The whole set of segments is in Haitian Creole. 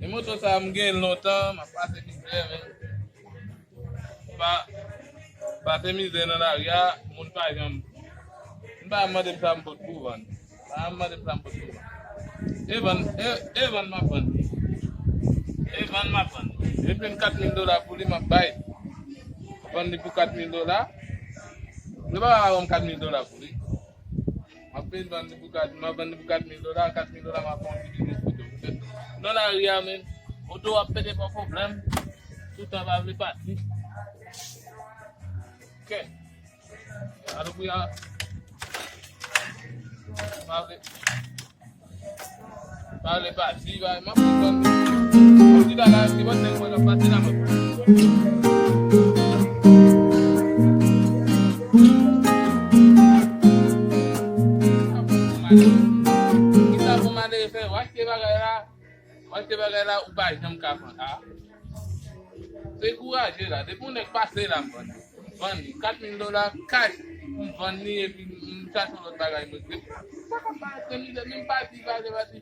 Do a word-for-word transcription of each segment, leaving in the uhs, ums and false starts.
E moto sa a, m gen l lontan, m ap pase mizè, men. Pa, pase mizè nan lari a, moun pa janm. M pa mande m sa m pot pou vann. Pa mande m sa m pot pou vann. E vann, e, e vann m ap vann li. E vann m ap vann li. Depi m kat mil dola pou li, m ap bay. Vann li pou kat mil dola. Li pa ka ban m kat mil dola pou li. M ap vin vann li pou kat, m ap vann li pou kat mil dola, kat mil dola m ap fè yon ti biznis pou tou. Nan lari a, men, moto ap pete pa pwoblèm. Toutan pa vle pati. Ok. Alo, pri a. Pa vle. Pa vle pati, pa, m ap konprann. Yon ti bagay, se bon nèg mwen k ap pase la, mwen. Kisa pou m ale fè? W achte bagay la, w achte bagay la, ou pa janm ka vann. A. Dekouraje la. Depi yon nèg pase la, m vann li. M vann li. Kat mil dola, kach. M vann li epi m chache yon lòt bagay, mwen. Se pa ka pa se mizè, menm pati, pati, pati.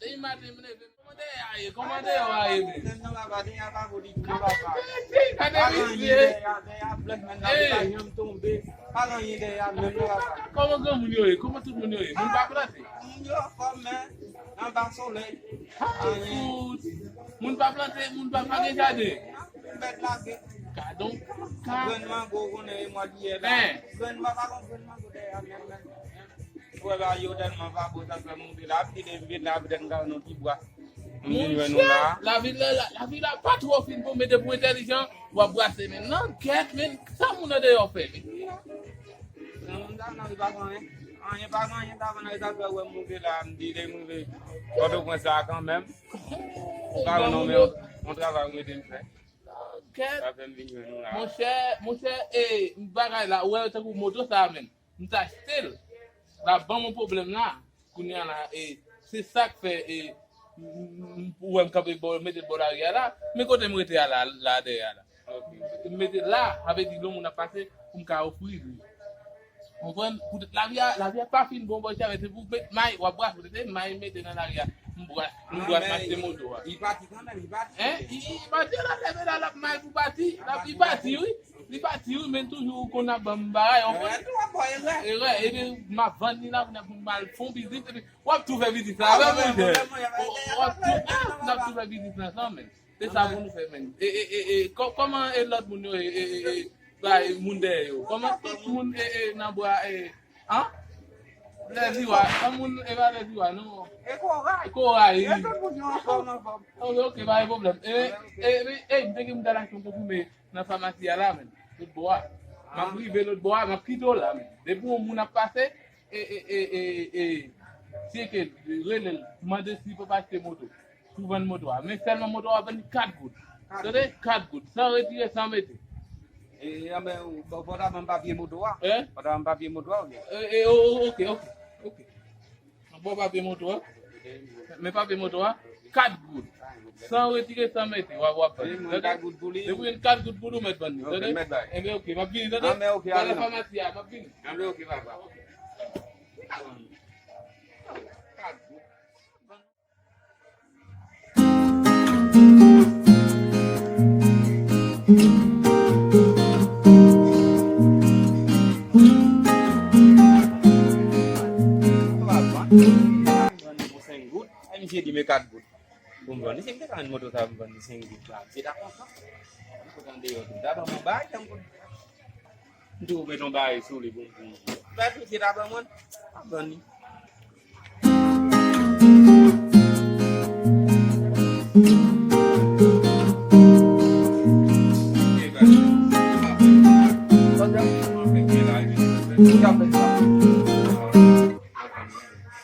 Depi maten, m leve, kòman dèyè a ye? Kòman dèyè a ye, men? Gade misye. Kòman granmoun yo ye? Kòman tout moun yo ye? Moun pa plante? Moun yo anfòm, men anba solèy. Moun pa plante, moun pa, pa gen jaden. Bèt lage. Gadon ka. Grenn mango, ou konnen, e mwa jiyè la. Grenn mango, pa gon grenn mango dèyè a menm, menm. Ou wè bagay yo tèlman pa bon, sa fè m rive la, ap kite m vin la, petèt m ka jwenn yon ti bwa. M vin jwenn nou la. Monchè, lavi la, la, lavi la pa twò fin bon, men depi w entèlijan, w ap brase, men nan gèt, men sa moun andeyò fè, men. Nan moun sa, nan li pa gen anyen. Anyen pa gen anyen, sa fè nan li sa fè wè m rive la, m di, lè m rive Pòtoprens la kanmenm. Ou ka wè non, men yon travay ou mete m fè. Sa fè m vin jwenn nou la. Monchè, monchè, e, bagay la, ou wè tankou moto sa a menm. M t achte l. L ap ban m yon pwoblèm la. Kounye a la, e, se sa k fè, e, m, m, ou wè m kanpe bò, mete l bò lari a la. Men kote m rete a la, la dèyè a la. M mete l la, sa vle di lè moun ap pase, pou m ka ofri li. Konprann? Poutèt lavi a, lavi a pa fin bon, bò, se pou met may, w ap brase, poutèt se may m mete nan lari a. M bras, m bras m achte moto a. Li pati kanmenm, li pati. Hein? Li, li pati, l ap leve la, l ap may pou pati. L ap, li pati, wi. Li pati, wi, men toujou ou konn ap ban m bagay, w konprann? Erè, epi m ap vann li la, pou m al fè yon biznis, epi w ap tou fè biznis la, avè m, monchè. W ap tou, ah, n ap tou fè biznis la ansanm, men. Se sa pou nou fè, men. E, e, e, e, kò-, kòman e lòt moun yo, e, e, e, e, bay moun dèyè yo? Kòman tout moun, e, e, nan bwa, e, an? Lèziwa, an moun, e pa Lèziwa, non. E Koray. Koray, wi. E tout moun yo anfòm, anfòm. Ok, ok, pa gen pwoblèm. E, e, e, e, m te gen m t al achte yon konprime nan famasi a la, men. Lòt bò a. M ap rive lòt bò a, m ap kite w la, men. Depi yon moun ap pase, e, e, e, e, e, tcheke, rele l, mande si l pap achte moto. Pou vann moto a. Men sèlman moto a vann li kat goud. Tande? Kat goud. San retire, san mete. E, anben, ou, ou, ou ta ban m papye moto a? Hein? Ou ta ban m papye moto a, oubyen? E, e, o, o, ok, ok, ok. Bon, papye moto a. Men papye moto a, kat goud. San retire, san mete, w ap, w ap vann. Depi yon kat goud pou li. Depi yon kat goud pou li, ou mèt vann li. Ok, tande? M mèt bay. Enben, ok, m ap vini, tande? Anben, ok, nan famasi a, m ap vini. Anben, ok, papa. Kat goud. Misye di men kat goud pou m vann li. Si m te ka jwenn moto sa pou m vann li senk goud la, misye ta kontan. M kontan deyò tou. Ta ban m yon bagay, tankou M di w met yon bagay sou li pou m, pou m. Mèt misye ta ban mwen, m ap vann li.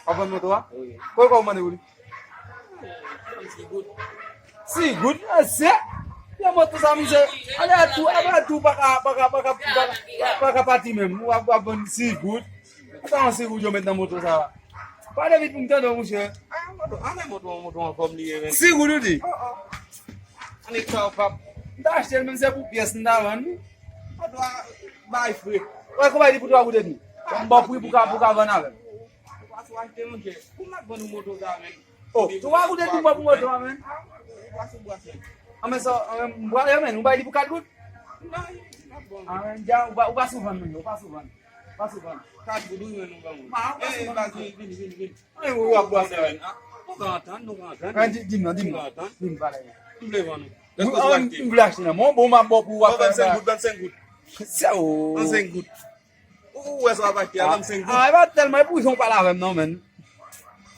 W ap vann moto a? Wi. Konbyen w mande pou li? Sis goud, mesye. Yon moto sa, misye. Alè a tou, alè a tou, pa ka, pa ka, pa ka, pa ka, pa ka pati menm. W ap, w ap vann sis goud. Sa yon sis goud yo met nan moto sa. Pale vit pou m tande w, monchè. Ah, moto, anmè moto, moto anfòm li ye, men. Sis goud ou di? Oh, oh. Annik sa, w pap. M ta achte l, menm se pou pyès, m ta vann li. Moto a bay fre. Wè, konpay li pou twa goud edmi. M ba w pri pou ka, pou ka vann avè m. Ou pa sou achte, monchè. Pou m ap vann ou moto sa, men. Oh, twa goud edmi mwen pou moto a, men. Pase bwase. Anben sa, anben, m prale, men, ou bay li pou kat goud? Non, li pa bon. Anben, dja, ou pa, ou pa sou vann, men, ou pa sou vann. Ou pa sou vann. Kat goud, wi, men nou ban moun. Ma, ou pa sou vann. Eh, vini, vini, vini. Anben, ou ap bwase, men. Ah, nou ka antann, nou ka antann. Anben, di, di m non, di m non. Nou ka antann. Di m, pale. M vle vann ou. Ou, anben, m vle achte nan men w, bon, m ap ba w pou w ap vann senk goud, vann senk goud. Sa ou. Vann senk goud. Ou, ou wè sa w ap achte a, ban m senk goud. Ah, e pa tèlman, e pou jan w pale avè m non, men.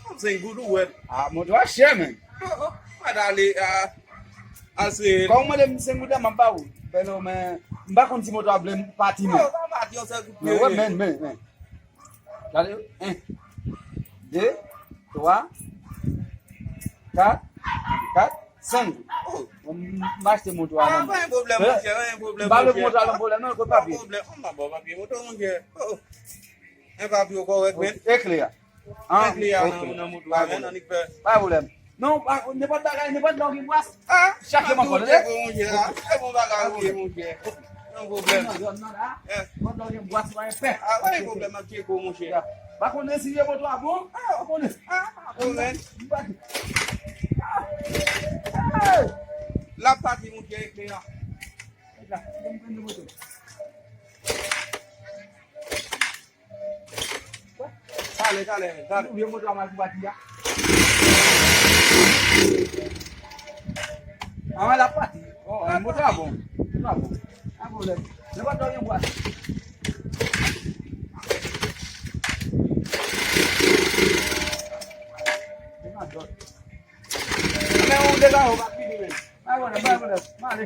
Ban m senk goud, ou wè. Ah, moto a chè, men. Oh, oh, mwen ale, ah, al se. Kòm ou mande m senk goud la, m ap ba ou. Bèlo, men, m pa konn si moto a vle m pati, men. Oh, pa pati, yon sèl kout pye. Men, men, men. Gade, en, de, twa, kat, kat, senk. Oh. M, m achte moto a, ah, non, pa gen pwoblèm, monchè, pa gen pwoblèm, monchè. M pa vle moto a nan pwoblèm, non, kot papye? Pa gen pwoblèm. Oh, m ap ba w papye moto, monchè. Oh. En papye w kòrèk, men. E kle a? An? E kle a nan, nan moto a, men, annik fè. Pa gen pwoblèm. Non, pa, nenpòt bagay, nenpòt lè w gen bwase. Ah, chache m ankò, tande? Bon, monchè, ah, se bon bagay, wi, monchè. Yon pwoblèm. Nan zòn nan la, eh, nenpòt lè w gen bwase, pa gen pè. Ah, pa gen pwoblèm, m ap tcheke w, monchè. Ya. Pa konnen si e moto a bon? Ah, pa konnen. Ah, pa konnen. L ap pati, monchè, eklè a. Talè, talè, talè. Ou vye moto a mal pou pati a. Anwen l ap pati. Oh, moto a bon. Moto a bon. Pa pwoblèm. Nenpòt lè w gen bwase. Gen nan dòt. Men ou degaje w pa fini, men. Pa gen pwoblèm, pa gen pwoblèm. M ale.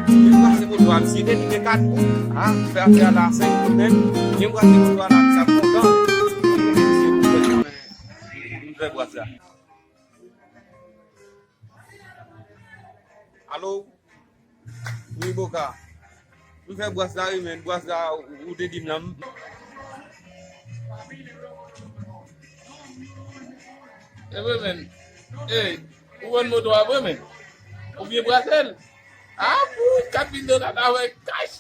Gen bwase moto a, misye te di gen kat kou. Ah, fè afè a la senk kou nèt. Gen bwase moto a la, misye ap kontan. M fè bwase a. Alo? Wi, Boka. M fè bwase la, wi, men. Bwase la, ou, ou te di m nan. E vre, men. Ey, ou vann moto a vre, men? Oubyen bwase l? A, pou kat mil dola, ta wè kach.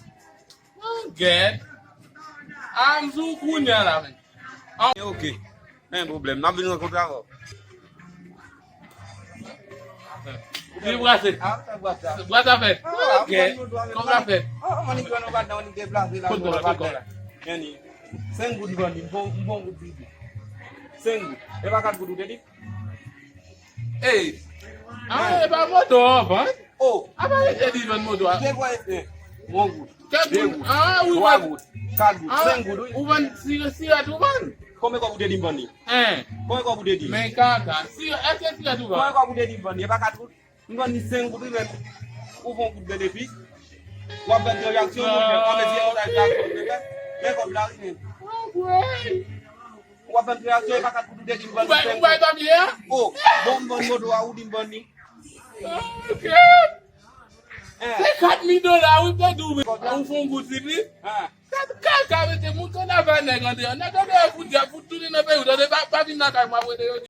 Gèt. A, m sou kounye a la, men. Ah, ok. Pa gen pwoblèm. M ap vin rankontre avè w. Ou vin brase? Ah, m fè brase. Brase a fèt. Ah, ah, gèt. Kòman sa fèt? Ah, m annik jwenn yon patnè, m annik deplase la. Kot kòb la, kot kòb la? Men li. Senk goud m vann li, m pran, m pran yon goud piti. Senk goud. E pa kat goud ou te di? Ey! Ah, e pa moto an vann? Oh! A pa rete di vann moto a. De goud, eh, yon goud. Kat goud? Ah, wi, twa goud, kat goud, senk goud, wi. Ou vann sirèt, sirèt ou vann? Konbyen kòb ou te di m vann li? Hein? Konbyen kòb ou te di? Men kaka, sirèt, èske sirèt ou vann? Konbyen kòb ou te di m vann li? E pa kat goud? M vann li senk goud, wi, men ou fè yon goud benefis. W ap fè tranzaksyon, monchè. W ap eseye konsa, men kòb la, wi, men. W ap fè tranzaksyon, e pa kat goud ou te di m vann li senk goud. Ou bay papye a? Oh, bon, m vann moto a, ou di m vann li. Ok. Se kat mil dola, wi, te di w, ou fè yon goud siplis. Kat kaka, mete moun konn afè nèg andeyò. Nèg andeyò fout dyab, fout tounen nan peyi w. Tande, pa, pa vin lakay mwen, ap rete yo.